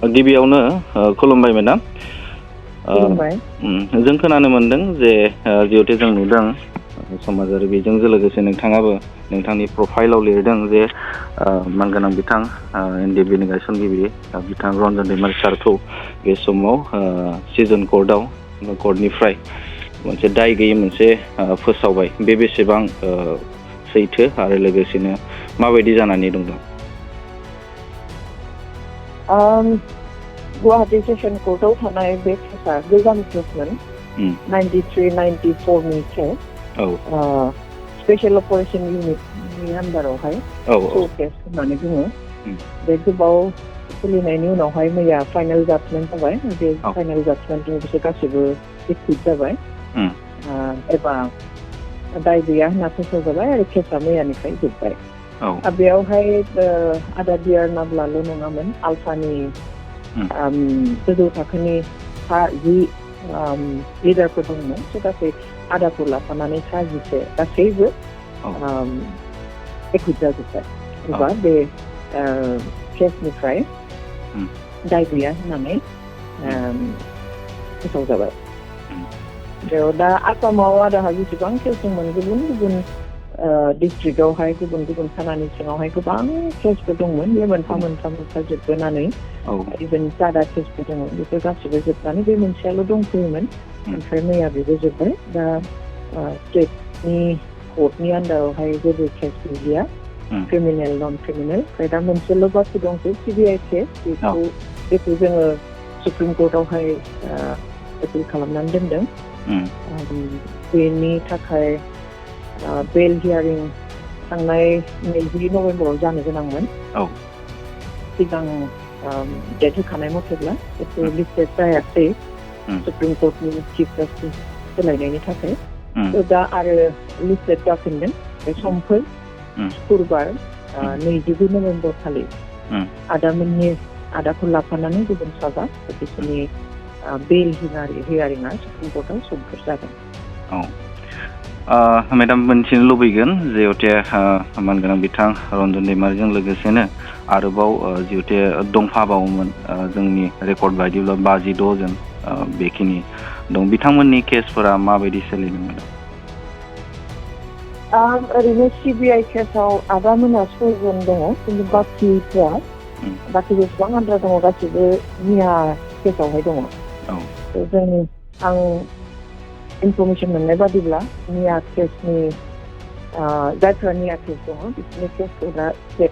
गिबियावनो खुलुमबाय मेडाम। खुलुमबाय। जों खोनानो मोनदों जे जिहेथु जों नुदों समाजारि बिजोंजों लोगोसे नोंथाङाबो नोंथांनि प्रफाइलाव लिरदों जे मानगोनां बिथां NDFBनि गायसनगिरि बिथां रन्जन दैमारि सारखौ बे समाव सिजन कर्टनिफ्राय मोनसे दाय गैयै मोनसे फोसावबाय। बे बेसेबां सैथो आरो लोगोसेनो माबायदि जानानै दं? गुवाहाटी सेसन कर्टआव थानाय बे केसा गोजाम केसमोन 93-94 नि केस। स्पेशल अपारेशन इउनिटनि आन्दारावहाय केस होननानै बुङो। बे गोबाव सोलिनायनि उनावहाय मैया फाइनाल जाजमेन्ट जाबाय। बे फाइनाल जाजमेन्टजों बिसोर गासैबो एक्टिभ जाबाय एबा दाय गैया होनना फोसावजाबाय आरो केसा मैयानिफ्राय जोब्बाय। बेयावहाय आदा बियार नाब्लाल' नङामोन, आल्फानि गोजौ थाखोनि 10 लिडारफोर दंमोन। गासै आदाखौ लाफानानै 10 गासैबो एक्टिभ जाजोब्बाय एबा बे केसनिफ्राय दाय गैया होननानै फोसावजाबाय। बेयाव दा आसामाव आदाहा जेसेबां केस दंमोन गुबुन गुबुन डिस्ट्रिक्टआवहाय गुबुन गुबुन थानानि सिङावहाय गोबां केसफोर दंमोन। बे मोनफा जोबबोनानै इभेन जादा केसफोर दङ बेफोर गासिबो जोबनानै बे मोनसेयाल' दंफैयोमोन। ओमफ्राय मैया बेबो जोब्बाय। दा स्टेटनि कर्टनि आन्दारावहाय जेबो केस गैलिया, क्रिमिनेल नन क्रिमिनेल। ओमफ्राय दा मोनसेल' बाखि दंसै CBI केस। बेखौ जोङो सुप्रिम कर्टआवहाय एपिल खालामनानै दोनदों। बेनि थाखाय बेल हियारिं थांनाय 20 नभेम्बराव जानो गोनांमोन। सिगां डेट होखानाय मथेब्ला बेखौ लिस्टेड जायासै सुप्रिम कर्टनि चिफ जास्टिस सोलायनायनि थाखाय। दा आरो लिस्टेड जाफिनगोन बे समफोर शुक्रबार 29 नभेम्बर खालि आदाखौ लाफानानै गुबुन साबा बिसोरनि बेल हियारिंआ सुप्रिम कर्टआव समफोर जागोन। मेडाम मोनथिनो लुबैगोन जिहेते मानगोनां बिथां रन्जन दैमारिजों लोगोसेनो आरोबाव जिहेते दंफाबावोमोन जोंनि रेकर्ड बायदिब्ला 56 जन बेखिनि दं। बिथांमोननि केसफोरा माबायदि सोलिदों मेडाम? ओरैनो CBI केसाव आदामोना 6 जन दङ, खिन्थु बाखि जेसेबां आद्रा दङ गासिबो मिया केसावहाय दङ। आं इनफरमेसन मोननाय बादिब्ला मिया केसनि जायफोरा मिया केस दङ बिसोरनि केसखौ दा स्टेट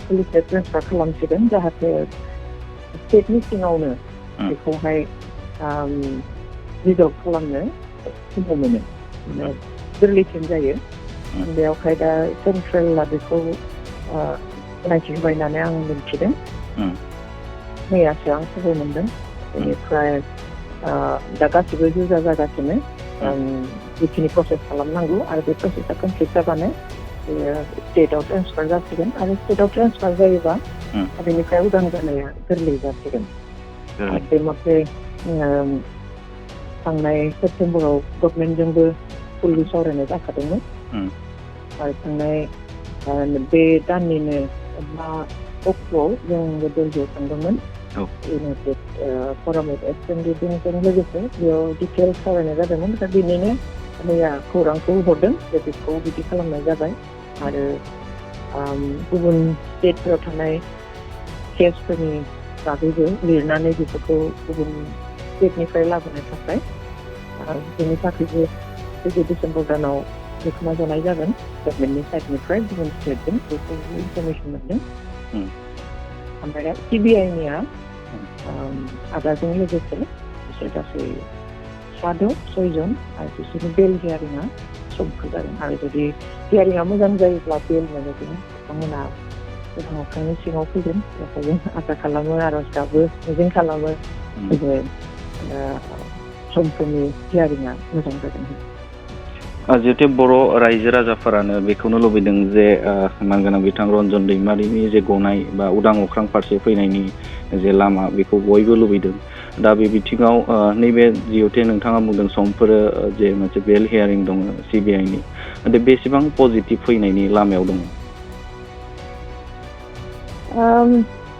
पुलिसनो ट्रेन्सफार खालामसिगोन, जाहाथे स्टेटनि सिङावनो बेखौहाय रिजल्भ खालामनो खाबु मोनो, गोरलैसिन जायो। बेयावहाय दा सेन्ट्रेला बेखौ गनायथि होबाय होननानै आं मिन्थिदों। मैयासो आं खबर मोनदों। बेनिफ्राय दा गासिबो जुजा जागासिनो जिखिनि प्रसेस खालामनांगौ आरो बे प्रसेसा कमप्लिट जाबानो स्टेटआव ट्रेन्सफार जासिगोन आरो स्टेटआव ट्रेन्सफार जायोबा बेनिफ्राय उदां जानाया गोरलै जासिगोन। बे मथे थांनाय सेप्तेम्बराव गभर्नमेन्टजोंबो फुललि सावरायनाय जाखादोंमोन आरो थांनाय बे दाननिनो 5 अक्ट'आव जोंबो दिल्लीयाव थांदोंमोन। फरामेट एक्सटेन्डिंजों लोगोसे बेयाव डिटेल सावरायनाय जादोंमोन। दा बेनिनो मैया खौरांखौ हरदों जे बेखौ बिदि खालामनाय जाबाय आरो गुबुन स्टेटफोराव थानाय केसफोरनि बागैबो लिरनानै बेफोरखौ गुबुन स्टेटनिफ्राय लाबोनो थाखाय बेनि थाखायबो फैगौ डिसेम्बर दानाव जथुमा जानाय जागोन गभर्नमेन्टनि साइडनिफ्राय गुबुन स्टेटजों बेखौ इनफरमेसन मोनदों। ओमफ्राय दा CBIनिया आदाजों लोगोसे बिसोर गासै 6 जन आरो बिसोरनि बेल हियारिंआ समफोर जागोन आरो जुदि हियारिंआ मोजां जायोब्ला बेल मोनोब्ला बिथांमोना गोबां अखानि सिङाव फैगोन। बेखायनो आसा खालामो, आरज गाबो, मिजिं खालामो जे समफोरनि हियारिंआ मोजां जागोन। जिहेतु बर' रायजो राजाफोरानो बेखौनो लुबैदों जे मानगोनां बिथां रन्जन दैमारिनि जे गनाय बा उदां अख्रां फारसे फैनायनि जे लामा बेखौ बयबो लुबैदों। दा बे बिथिङाव नैबे जिहेतु नोंथाङा बुंदों समफोर जे मोनसे बेल हियारिं दङ CBIनि, दा बेसेबां पजिटिभ फैनायनि लामायाव दङ?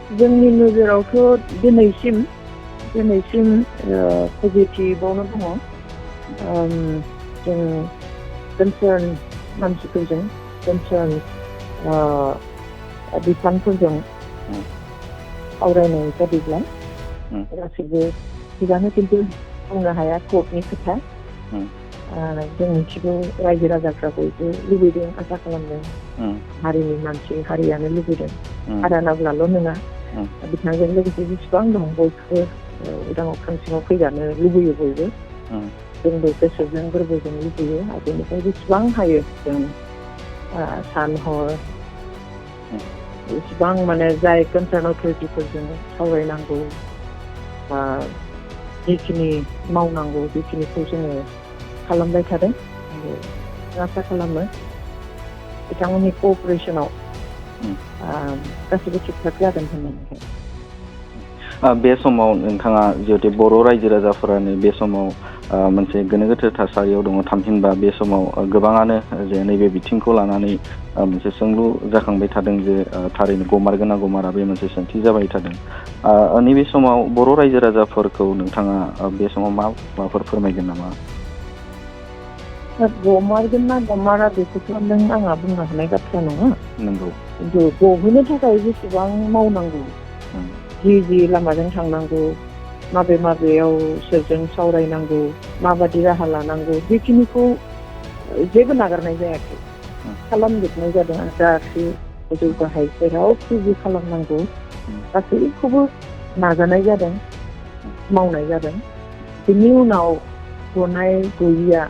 जोंनि नोजोरावथ' दिनैसिम पजिटिभावनो दङ। जों कनसार्न मानसिफोरजों कनसार्न बिफानफोरजों सावरायनाय बादिब्ला गासैबो थिगानो, खिन्थु बुंनो हाया कर्टनि खोथा। जों मिथिगौ रायजो राजाफ्रा बयबो लुबैदों, आसा खालामदों, हारिनि मानसि हारियानो लुबैदों। हारानाब्लाल' नङा, बिथांजों लोगोसे जेसेबां दं बयबो उदां अख्रां सिङाव फैजानो लुबैयो बयबो। जोंबो गोसोजों गोरबोजों लुबैयो, आरो बेनिफ्राय जेसेबां हायो जों सान हर एसेबां माने जाय कनसार्न अथरिटिफोरजों सावरायनांगौ, जिखिनि मावनांगौ बेखिनिखौ जोङो खालामबाय थादों। आरो आसा खालामो बिथांमोननि कअपारेसनाव गासैबो थिग थाक जागोन होननानैहाय। बे समाव नोंथाङा जिहेतु बर' रायजो राजाफोरानो बे समाव मोनसे गोनो गोथो थासारियाव दङ, थामहिनबा बे समाव गोबाङानो जे नैबे बिथिंखौ लानानै मोनसे सोंलु जाखांबाय थादों जे थारैनो गमारगोन ना गमारा, बे मोनसे सोंथि जाबाय थादों। नैबे समाव बर' रायजो राजाफोरखौ नोंथाङा बे समाव माबाफोर फोरमायगोन नामा? गमारगोन ना गमारा बेखौथ' नों आंहा बुंनो हानाय बाथ्रा नङा। नंगौ। खिन्थु गहोनो थाखाय जेसेबां मावनांगौ, जि लामाजों थांनांगौ, माबेयाव सोरजों सावरायनांगौ, माबादि राहा लानांगौ, बेखिनिखौ जेबो नागारनाय जायाखै, खालामजोबनाय जादों। जाखि गोजौ गाहाय जेरावखि जि खालामनांगौ गासैखौबो नाजानाय जादों, मावनाय जादों। बिनि उनाव गनाय गैयिया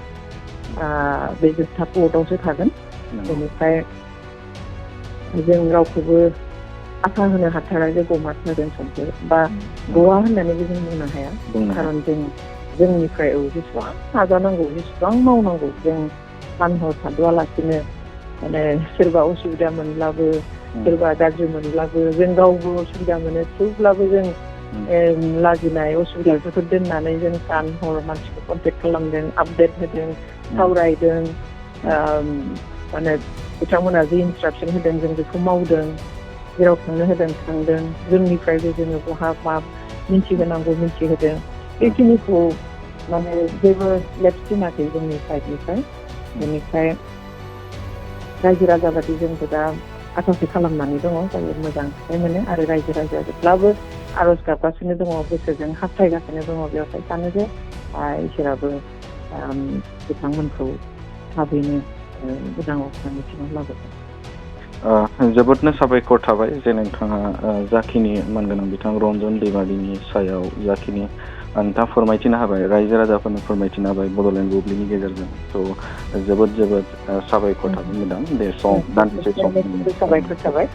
बे जोबथा कर्टआवसो थागोन। बेनिफ्राय जों रावखौबो आसा होनो हाथारा जे गमारथारगोन समफोर बा गवा होननानैबो जों बुंनो हाया। खारन जोंनिफ्राय जेसेबां नाजानांगौ, जेसेबां मावनांगौ, जों सानहर थाद'आलासिनो माने सोरबा उसुबिदा मोनब्लाबो, सोरबा गाज्रि मोनब्लाबो, जों गावबो उसुबिदा मोनो, थेवब्लाबो जों लाजिनाय उसुबिदाफोरखौ दोननानै जों सान हर मानसिखौ कन्टेक्ट खालामदों, आपडेट होदों, सावरायदों। माने बिथांमोना जि इन्सट्राक्सन होदों जों बेखौ मावदों, जेराव थांनो होदों थांदों, जोंनिफ्रायबो जोङो बहा मा मिन्थिहोनांगौ मिन्थिहोदों। बेखिनिखौ माने जेबो लेप्स दोनाखै जोंनि साइडनिफ्राय। बेनिफ्राय रायजो राजा बादि जोंबो दा आसासो खालामनानै दङ, जाय मोजां फिथाइ मोनो। आरो रायजो राजाब्लाबो आर'ज गाबगासिनो दङ, गोसोजों हास्थायगासिनो दङ। बेवहाय सानो जे इसोराबो बिथांमोनखौ थाबैनो उदां अख्रांनि सिङाव लाबोगोन। जोबोदनो साबायखर थाबाय जे नोंथाङा जाखिनि मानगोनां बिथां रन्जन दैमारिनि सायाव जाखिनि नोंथाङा फोरमायथिनो हाबाय, रायजो राजाफोरनो फोरमायथिनो हाबाय बड'लेण्ड बुब्लिनि गेजेरजों। थ' जोबोद साबायखर थाबाय मेडाम, बे सम दान्दिसे सम साबायखर थाबाय।